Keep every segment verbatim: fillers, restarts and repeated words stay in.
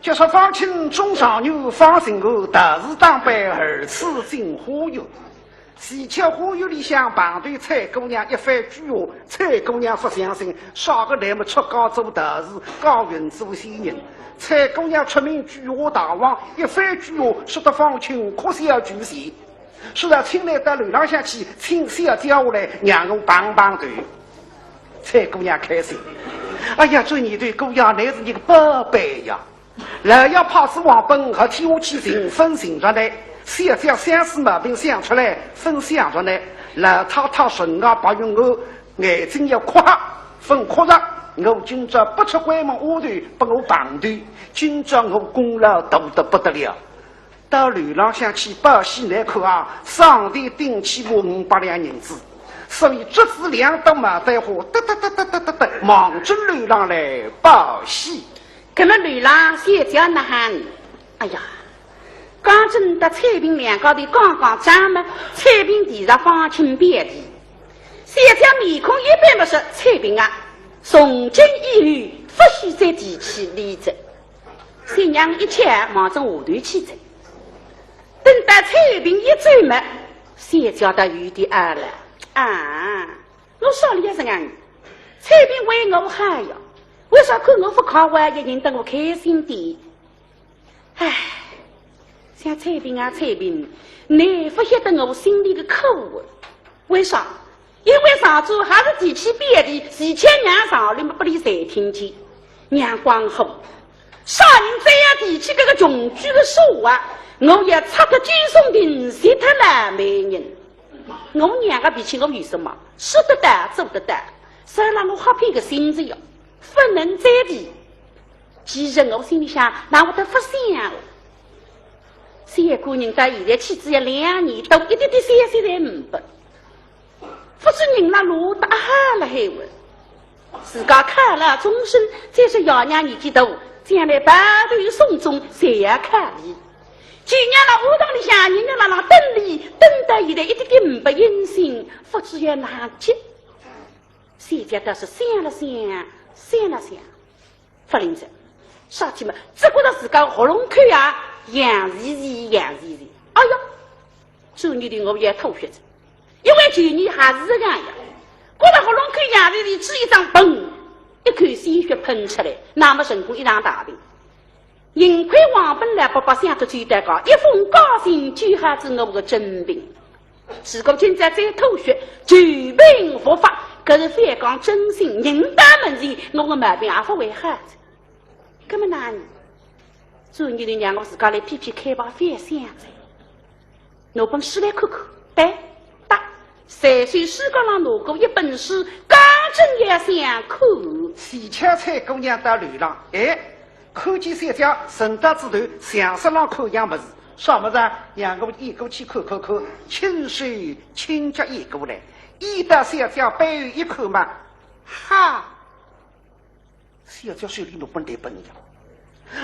就说方卿中状元方信安，道士打扮二次进花园。齐巧花园里向碰头采苹姑娘一番鬼话，采苹姑娘勿相信，啥个来么出家做道士，高云做仙人。采苹姑娘出名鬼话大王，一番鬼话说得方卿哭笑俱全。说道请倷到楼浪向去，请小姐下来，让我碰碰头。采苹姑娘开心。哎呀，转念头，姑爷，倷是我个宝贝呀。 老爷派书往本，搿天下去寻勿寻着呢，小姐相思毛病想出来，勿想着呢，老太太唇牙白云厚，眼睛要哭，勿哭着，我今朝勿出关门下头，拨我碰头，今朝我功劳大得勿得了。到楼浪向去报喜来看啊，上头顶起码五百两银子，所以折仔两朵牡丹花，哒哒哒哒哒哒哒，望准楼浪来报喜。 搿么楼浪小姐哪哼？哎呀，刚正搭采苹两家头讲讲账么，采苹提着方卿表弟。小姐面孔一板么说：“采苹啊，从今以后勿许再提起俚哉。”新娘一气望准下头去哉。等到采苹一走么，小姐倒有点哀了。啊， 我说俚也是啊，采苹为我好呀，为啥看我勿开怀，也认得我开心点？唉，想采苹啊，采苹，倷勿晓得我心里个苦啊。为啥？因为上次还是提起表弟，齐巧娘上来么拨俚侪听见，娘光火。啥人再要提起搿个穷鬼个说话，我要拆脱九松亭，杀脱老媒人。 我娘个脾气我有数么？说得到，做得到，啥让我瞎偏个心思哟，勿能再提。其实我心里想，哪会得勿想哦？小姑娘到现在去仔也两年多，一点点消息侪呒不。勿知人辣哪搭，阿好辣海哇。 自家靠老终身，再说爷娘年纪大，将来白头送终，侪要靠俚。就让辣学堂里向，人家辣浪等俚，等到现在一点点呒不音信，勿知要哪哼急。小姐倒是想了想，想了想，勿灵哉，啥体么？只觉得自家喉咙口啊，痒兮兮，痒兮兮。哎呀，转念头我也吐血哉。 因为旧年还是搿样呀，觉得喉咙口痒里头，只一张，嘣，一口鲜血喷出来，那么成功一场大病。幸亏王本来不把想着周到个，一封假信救好仔我个真病。如果今朝再吐血，旧病复发，搿是反讲真心，人到门前，我个毛病也勿会好哉。 搿么哪能？转念头让我自家来劈劈开吧，覅想哉。拿本书来看看，对，哒，随手书架浪拿过一本书，刚正要想看。齐巧采苹姑娘到楼浪，哎，看见小姐沉倒仔头，像煞浪看样物事，啥物事啊？让我移过去看看看，轻手轻脚移过来，移到小姐背后一看嘛，哈！ 小姐手里拿本历本呀。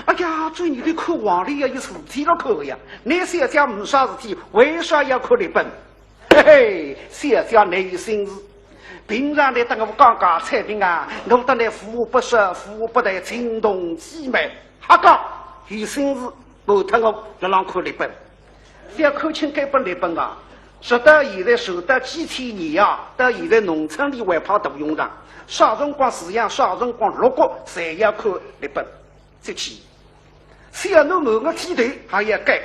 哎呀，转念头看黄历呀，有事体了看个呀。倷小姐呒啥事体，为啥要看历本？嘿嘿，小姐倷有心事。平常倷搭我讲讲采苹啊，我搭倷无话不说，无话不谈，情同姐妹。瞎讲，有心事，瞒脱我，辣浪看历本。 覅看轻该本历本啊，直到现在传到几千年啊，到现在农村里还派大用场，啥辰光时辰，啥辰光落脚，侪要看历本。这去，小囡满月剃头还要改，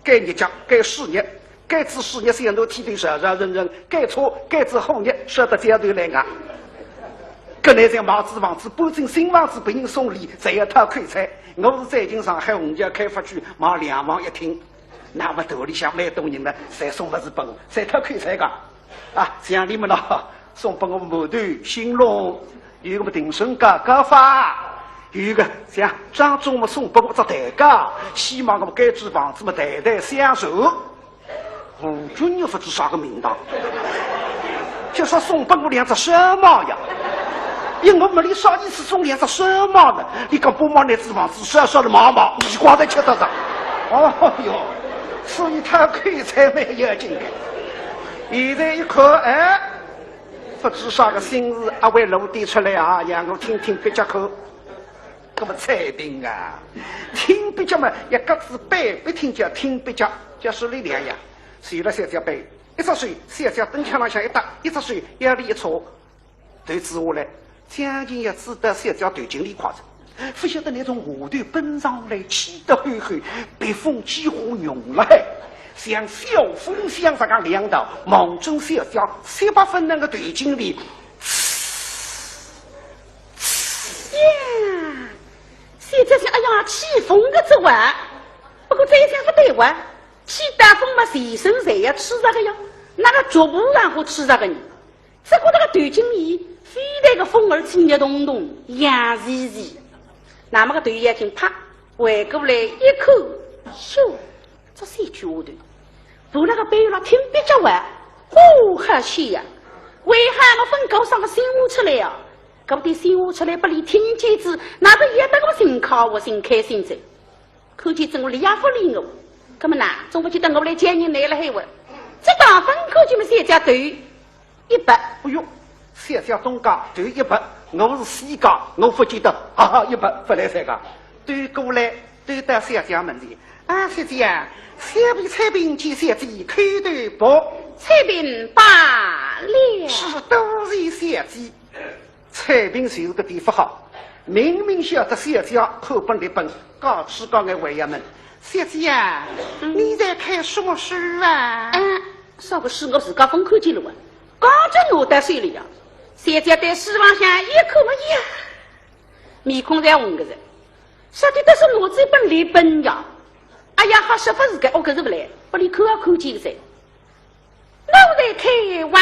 改日脚，改水日，改仔水日小囡剃头热热腾腾，改错，改仔好日，烧得焦头烂额。搿倷像买仔房子，搬进新房子，拨人送礼，侪要讨口彩。我是最近上海虹桥开发区买两房一厅， 那么头里向蛮多人呢，侪送物事拨我，侪讨口彩个。啊，像俚么喏，送拨我馒头、新笼，有个么定春糕、糕花，有个像张忠么送拨我只蛋糕，希望我么该住房子么代代相传。吴君玉勿知啥个名堂，就说送拨我两只小猫呀。 因为我问俚啥意思送两只小猫呢？俚讲拨我买两只房子，小小的猫猫，你光才吃得着。哦哟，所以讨口彩蛮要紧的。现在一看，哎，勿知啥个心事，阿会露点出来啊，让我听听别家看。搿么采萍啊，听壁脚嘛，要各自背，不听叫听壁脚，叫势利两样。谁了小姐背，一只手小姐灯腔浪向一搭，一只手腰里一叉，头低下来，将近要支到小姐头颈里快哉。勿晓得倷从下头奔上来，气得吼吼，鼻风几乎浓了海，像小风箱实梗两道，望准小姐雪白粉嫩个头颈里，呲 呀，现在想，哎呀，起风个哉哇，不过再一想勿对哇，起大风嘛，全身侪要吹着个呀，哪个脚步然后吹着个呢？只觉得个头颈里飞来个风儿吹热咚咚，痒兮兮。那么个头要紧啪，回过来一看，哟， 搿小鬼丫头，勿勒个背后浪听壁脚哇，呼哈气呀！为啥我勿高声个喊出来呀？搿么喊出来拨俚听见仔，那勿也得我心快活心开心哉？看见仔我俚也勿理我，搿么呐，总勿见得我来见人来了海哇。搿当勿看见么小姐头 一别。哎哟，小姐东家头一别，我是西家，我勿见得，哈哈，一别勿来三个。对过来，对到小姐门前，啊，小姐啊，小婢采萍见小姐叩头不？采萍罢了。是，多谢小姐。采萍受个地勿好，明明晓得小姐看本立本，告诉告眼为呀门。小姐啊，嗯。你在看什么书啊？嗯，啥个书我自家勿看见了啊。 刚正拿到手里呀，小姐对书房向一看么呀，面孔侪红个哉，啥体倒是拿仔本立本呀？哎呀，好说法是个，哦，搿是勿来，拨俚看也看见个哉。我在看黄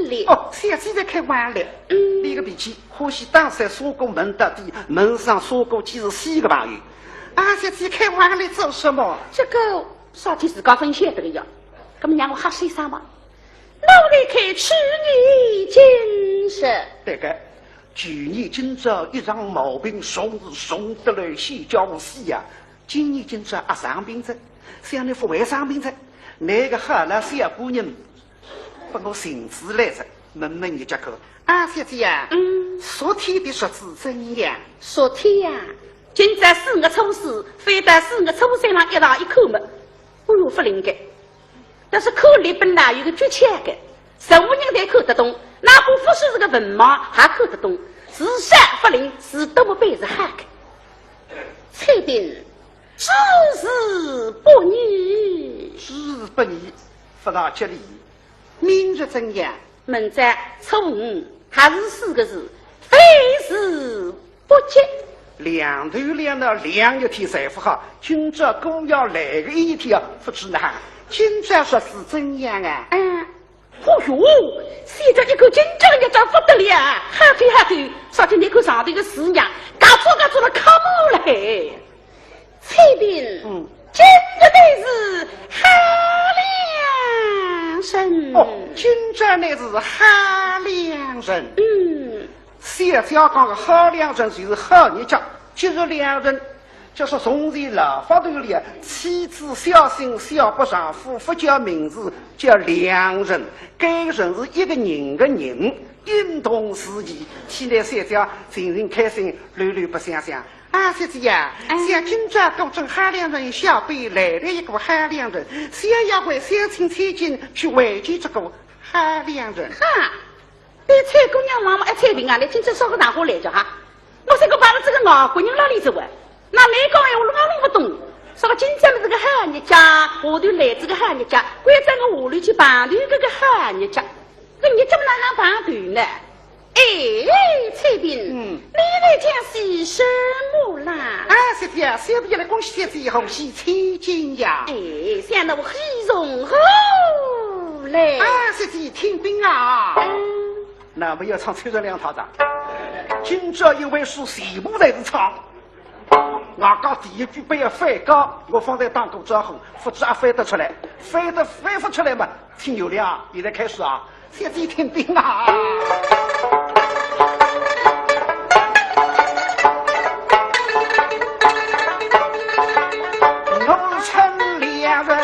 历。哦，小姐在看黄历。嗯。俚个脾气，欢喜打算杀过门到底，门上杀过几十个朋友。啊，小姐看黄历做什么？这个啥体自家勿晓得个呀？搿么让我瞎说啥嘛？ 我来看去年今日。对个，去年今朝一场毛病，重是重得来险叫死呀。今年今朝阿生病哉，想倷勿会生病哉，倷个好了小官人，拨我寻仔来哉，问问俚家看。啊，小姐呀，嗯。昨天的日子怎样？昨天呀，今朝四月初四，翻到四月初三浪一道一看么，哎哟，勿灵个。 但是看历本呐，有个诀窍个，任何人侪看得懂，哪怕勿识字个文盲也看得懂，字少勿灵，字多么板是好个。采萍，知字不疑。知字不疑，勿大吉利。明日怎样？明朝初五，还是四个字，非字 不吉。两头两道两日天侪勿好，今朝姑爷来个一天啊，勿知哪，今朝日子怎样啊？嗯，哦哟，现在一看今朝日脚勿得了，好看好看，啥体倷看上头个字呀，嘎吱嘎吱了开满了嘿。采萍，嗯。今日乃是好良辰。哦，今朝乃是好良辰。嗯。 小姐讲个好良辰就是好日脚，吉日良辰，就是从前老法头里啊，妻子孝心孝拨丈夫，勿叫名字，叫良辰。该辰是一个人个人，音同字异。现在小姐心情开心，乱乱白相相。啊，小姐呀，哎。像今朝果真好良辰，小婢来了一个好良辰，想要为相亲千金去会见这个好良辰。哈， 对采萍姑娘望望，哎，采萍啊，倷今朝啥个场化来着哈？我说个把了这个外国人哪里子喂？那倷讲闲话我弄勿懂。啥个今朝么是个好日脚，下头来仔个好日脚，关照我下头去碰头搿个好日脚，搿日脚么哪能碰头呢？哎，采萍，嗯。你来讲些什么啦？啊，小姐，小婢来恭喜小姐，贺喜千金呀。哎，想那我喜从何来？啊，小姐，听禀啊。嗯。 那么要唱秋色两套的。今朝一回书全部侪是唱。外加第一句不要翻高，我方才打过招呼，勿知阿翻得出来，翻得翻勿出来嘛，听有了啊，现在开始啊，小姐听禀啊。我称两人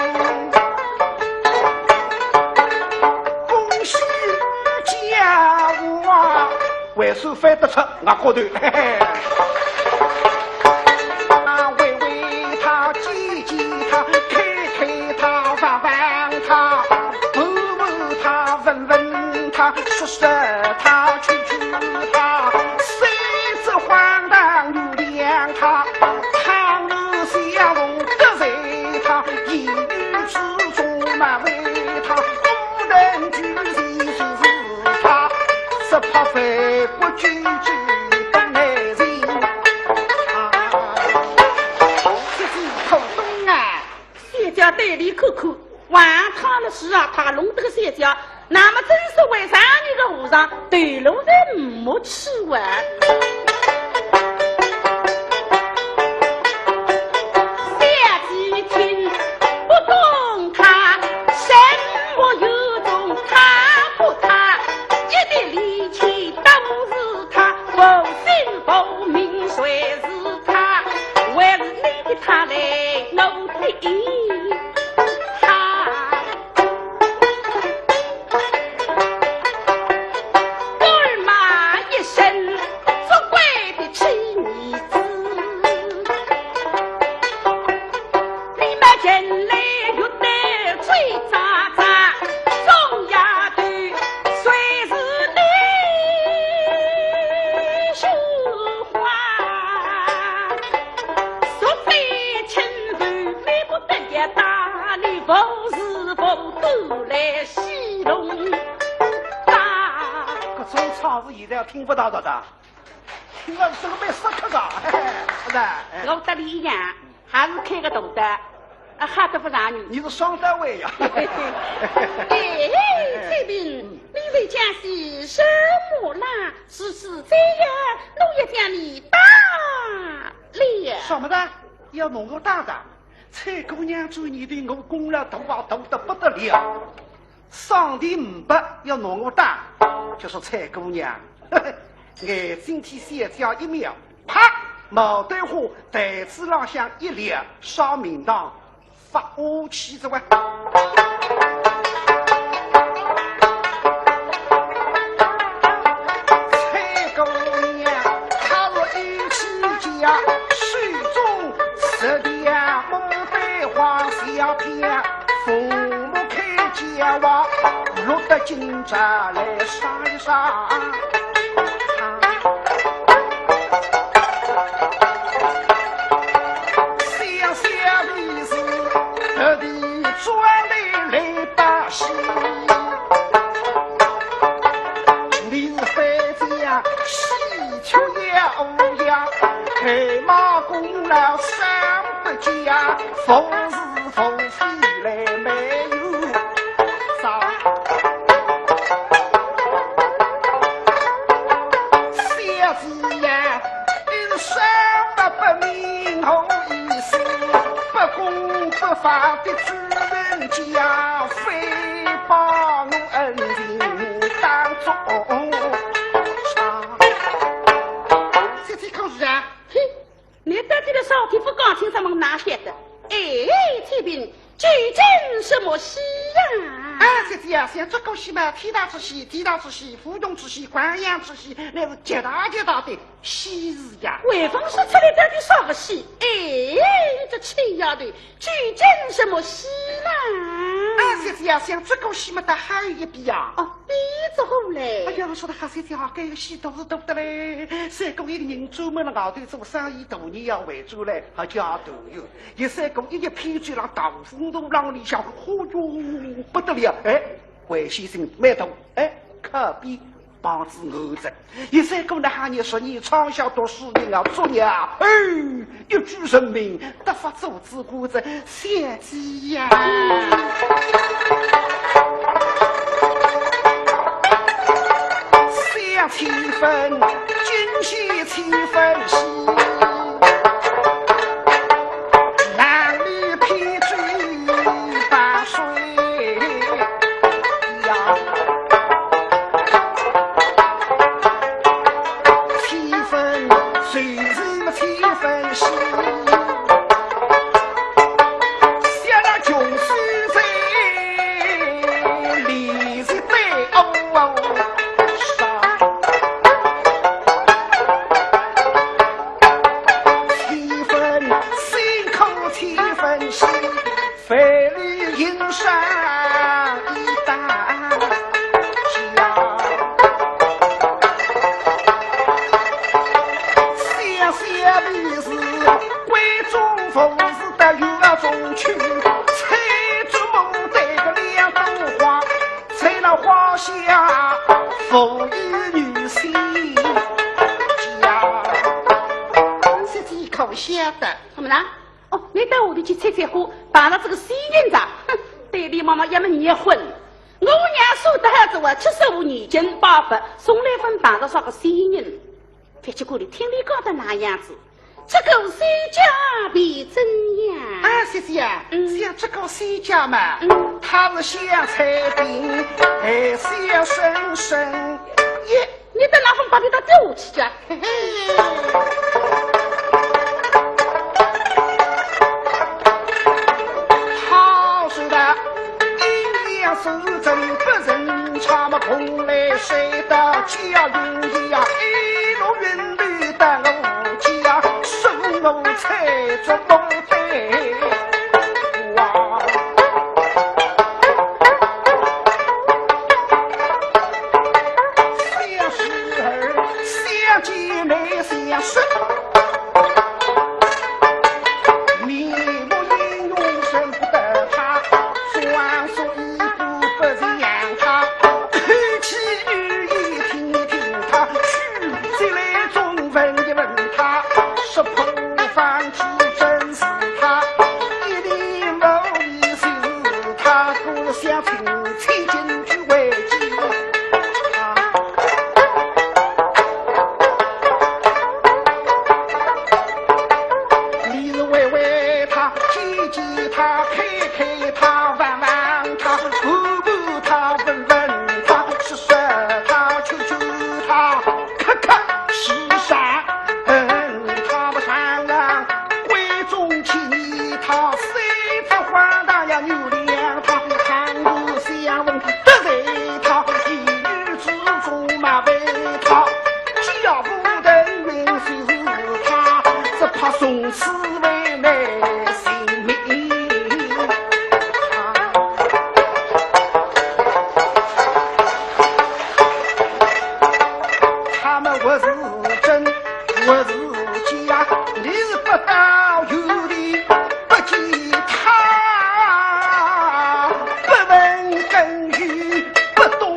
恭喜家父啊，还算翻得出外国头，嘿嘿。说是他去去他，谁知荒唐有两他，倘若相逢得罪他，言语之中难为他，不能拒绝就是他，只怕万不拒绝不耐心。啊，这是口东啊。 小姐对俚看看，还他了是啊，他弄得个小姐，那么正所谓上一个和尚，头路在没趣啊。小姐听不懂他，什么有种他不他，一点力气都是他，无心无名谁是 他，还是你的他来我的他。干妈一声，做官的妻儿子，你们前来越得最渣渣，总丫头，谁是你说话？ 说非亲人，你不得也打你，无时无刻来戏弄他。搿种唱词现在听勿到的，听了这个蛮适合的，嘿嘿，是的，哎。我搭你一样，还是开个头的，啊，吓得不让人。你是双单位呀。哎，采萍，你在讲些什么啦？ 是是这样，奴也将你打了。什么的？要拿我打的？采萍姑娘做你的，我功劳大啊，大得不得了。上天唔拨要拿我打，就说采萍姑娘，眼睛天小姐一瞄，啪，牡丹花台子浪向一立，啥名堂 发下去哉哇。采萍姑娘，她若有气节，手中十条牡丹花，小片，父母开解哇，落得今朝来赏一赏。 想想你是特地专来来把戏，你是非常喜鹊也无恙，白马功劳三百家，服侍 夫妻来没有啥。小姐呀，你是什么不明好意思，不公不法的主人家，非把我恩情当作啥。小姐可是啊，嘿， 你到底在啥地方讲清爽么哪晓得？哎，采萍，究竟什么戏呀？哎，小姐啊，像这个戏嘛，天大之戏，地大之戏，府中之戏，官场之戏，乃是极大极大的喜事呀。还勿说出来到底啥个戏？哎，你这臭丫头，究竟什么戏啦？哎，小姐啊，像这个戏嘛，倒还有一比啊。哦， 比作何来？哎呀，说得好，小姐啊，搿个戏大是大得嘞。三个一个人专门了外头做生意，大年夜回转来，还叫大游。一三个一日偏转了大风大浪里向，嚯哟，不得了！哎，危险性蛮大，哎，可比帮子我着。一三个呢，还念说你唱笑读书人啊，作孽啊，哎，一举成名，得法做 只顾着小姐呀。想七分惊喜七分喜，男女偏追八岁呀。 七分醉是七分喜，想那穷死在里是对哦哦杀。佛寺的院中去，采着牡丹的两朵花，在那花下抚育女仙家。小姐可晓得？怎么了？哦，你到下头去采采花，碰着这个仙人哉？哼，对你妈妈也没结婚。我娘说得好，我七十五年近八百，从来没碰着啥个仙人。 别去顾虑，听你讲得那样子，这个仙家便怎样？啊，小姐啊，嗯。像这个仙家嘛，嗯。他是像采萍，哎，像深深，耶。你等那风把你打掉下去啊！嘿嘿。他是的，阴阳是真不人差嘛，蓬莱山的嘉云呀，一路云 里的我家，手我采着牡丹花。像时儿，像姐妹，像叔。面目英勇认不得他，装束 不像他，口气语言听一听他，去进来中问一问他，说破方知真是他，一定无疑是他，故相请千金去回见。 你是喂喂他，挤挤他，开开他，挽挽他，扶扶他，稳稳他，说说他，求求他，磕磕是啥？嗯，他不善良，闺中气逆他，谁知荒唐呀，扭脸他，看我相问得罪他，一语之中嘛被他，脚步等云是 他，只怕从此为难性命。他们或是真，或是假，你是不到有理不见他，不问根由，不懂。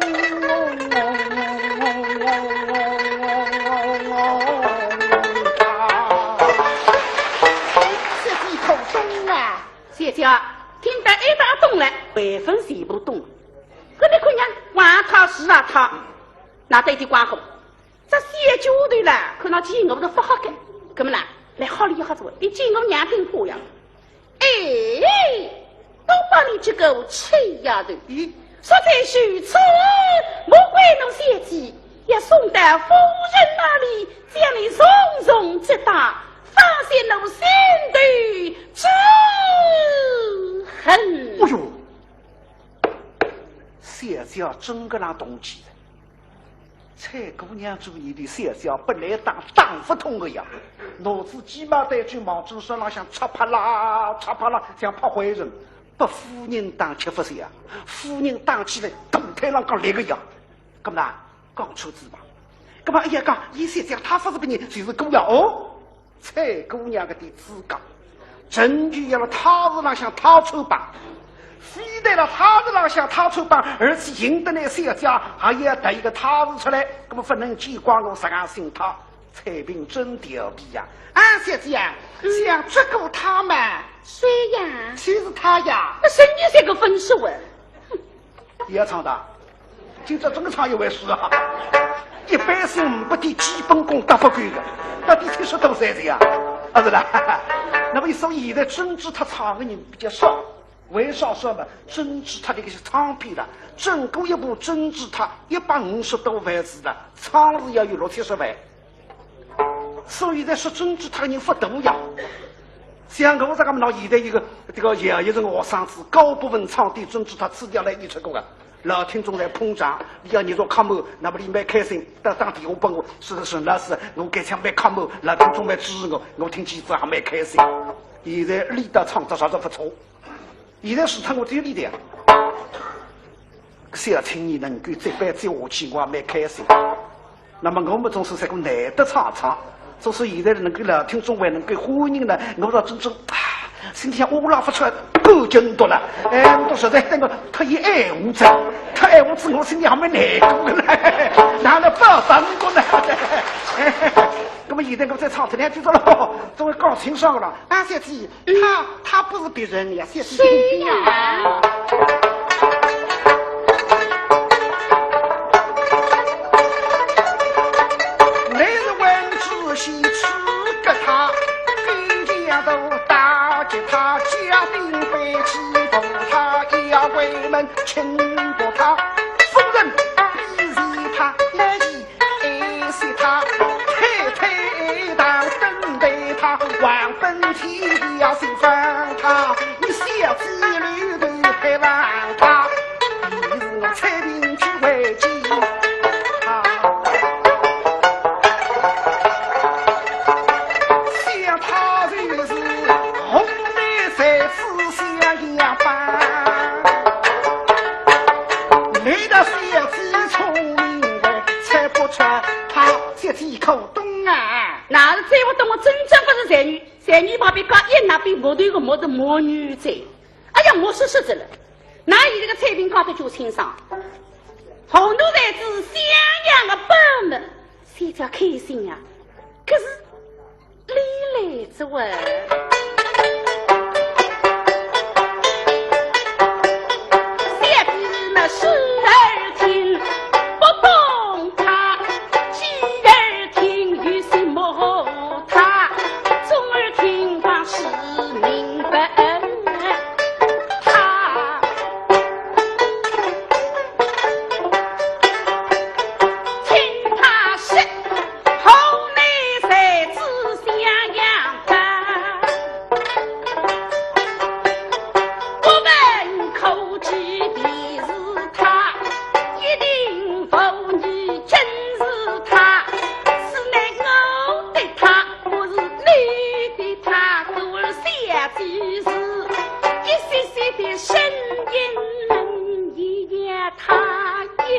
小姐可懂啊？小姐听得一塌糊涂了，还分全部懂。搿你看呀，话他是啊他，那对的光火，这小姐头了，看到见我都不好看，搿么啦，来好理好做，你见我娘听话呀。 哎，都把你这个臭丫头！咦？说在如此，莫怪奴小姐要送到夫人那里，将你重重责打，发泄奴心头之恨。哎呦，小姐真个让动气了。 采萍姑娘注意的，小姐本来打打勿痛的呀，拿仔鸡毛掸子望准身浪向嚓啪啦嚓啪啦，像拍灰尘，拨夫人打吃勿消啊！夫人打起来，大腿浪讲裂个呀。搿么呢，讲穿仔吧。搿么哎呀讲，伊小姐她勿是别人，就是姑爷哦。 采萍姑娘个点资格，真就要了太子浪向讨穿帮，非但了太子浪向讨穿帮，而且赢得那小姐，还要得一个太子出来，搿么勿能见光我实梗心讨。采萍真调皮呀！啊，小姐啊，嗯。像这个他嘛，谁呀？就是他呀。那人家这个分手啊。 也要唱的，今朝真个唱一回书啊！一般性呒不点基本功搭勿够的，到底七十多岁的呀，啊是啦。那么所以现在珍珠塔唱的人比较少，为啥说嘛？珍珠塔这个是唱片的，整个一部珍珠塔一百五十多万字的，唱是要有六七十万。 所以现在说珍珠塔人勿多呀。像我这个么，现在一个这个也一个学生子，高不文唱的珍珠塔自家来演出过啊。老听众来捧场，伊要热络看么，那么伊蛮开心，打打电话拨我，说是沈老师，我搿腔蛮看么，老听众蛮支持我，我听见之后还蛮开心。现在李达唱得啥是勿错。 现在是他我这里的呀。小青年能够这般接下去，我还蛮开心。那么我们总是这个难得唱唱，总是现在能够老听众还能够欢迎呢，我倒真正，唉，心里想，我老夫出来，够劲多了。哎，我实在等个，他一爱我子，他爱我子，我心里还蛮难过的呢。哪能不难过呢？那么现在我再唱这两句子了，总会搞清爽了。啊，小姐，他，他不是别人呀，小姐。谁呀？你是问仔细去个他，跟前头打击他，家丁背欺负他，要为门请过他，夫人比起他，来一 爱惜他，太太当等待他，王本天要心烦他，你小姐里头还望他，你是我采萍去为妻啊。想他就是红梅才子想要办，你的小姐聪明才猜不出他。 小姐可懂啊？那是再不懂，我真正不是才女，才女旁边讲一那比木头个木头木女子。哎呀，我说说着了，那伊这个采萍讲得就清爽。红奴才子襄阳个本门，小姐开心呀。可是 你来做啊？小弟们竖耳听，不懂他，继耳听，有心莫他，忠耳听，方始明白他。 听他说，红梅才子襄阳本，我们可知便是他，一定无疑真是他，是乃我的他，不是你的他，故而小姐是一息息的声音。 也他也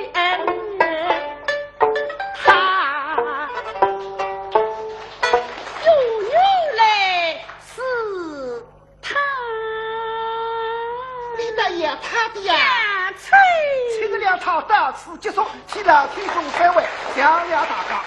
他，又原来是他。你的也他的呀。呀，啐。请了他到此结束，替老听众开会，谢谢大家。